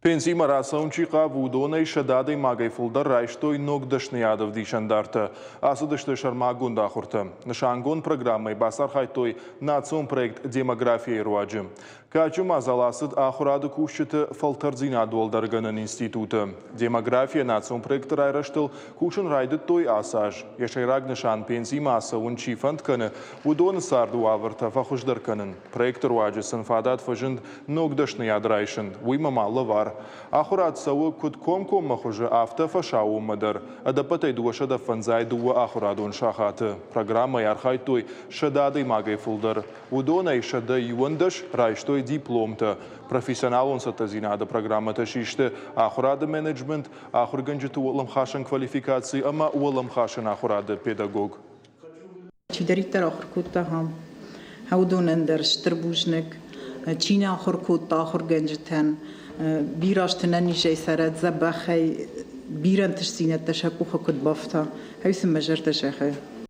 Пенсимӕ рацӕуын чи хъавы, уыдонӕй 100 адӕймагӕй фылдӕр райстой ног дӕсныйады ӕвдисӕндартӕ, ацыдысты сӕрмагонд ахуыртӕ. Нысангонд программӕйы бацархайдтой национ проект «Демография-йы руаджы. Кадджын мадзал ацыд ахуырады кусджыты фӕлтӕрддзинад уӕлдӕргӕнӕн институты. «Демография» национ проекты райрӕзтыл кусын райдыдтой ацы аз. Йӕ сӕйраг нысан пенсимӕ ацӕуын чи фӕнд кӕны, уыдоны царды уавӕртӕ фӕхуыздӕр кӕнын. Проекты руаджы сын фадат фӕзынд ног дӕсныйад райсын, уыимӕ ма лӕвар. Ахуырад цӕуы куыд комкоммӕ хуызы, афтӕ фӕсаууонмӕ дӕр. Ӕдӕппӕтӕй 252 ахуырадон сахаты. Программӕйы архайдтой 100 адӕймагӕй фылдӕр. Уыдонӕй 111 райстой дипломтӕ. Профессионалон цӕттӕдзинады программӕтӕ систы ахуырады менеджмент, ахуыргӕнджыты уӕлӕмхасӕн квалификаци ӕмӕ уӕлӕмхасӕн ахуырады педагог. Чидӕриддӕр ахуыр кодта ахӕм, уыдонӕн дӕр стыр бузныг. Чи нӕ ахуыр кодта ахуыргӕнджытӕн, бирӕ азты нӕнизӕй цӕрӕд дзӕбӕхӕй, бирӕ ӕнтыстдзинӕдтӕ сӕ къухы куыд бафта, уый сын мӕ зӕрдӕ зӕгъы.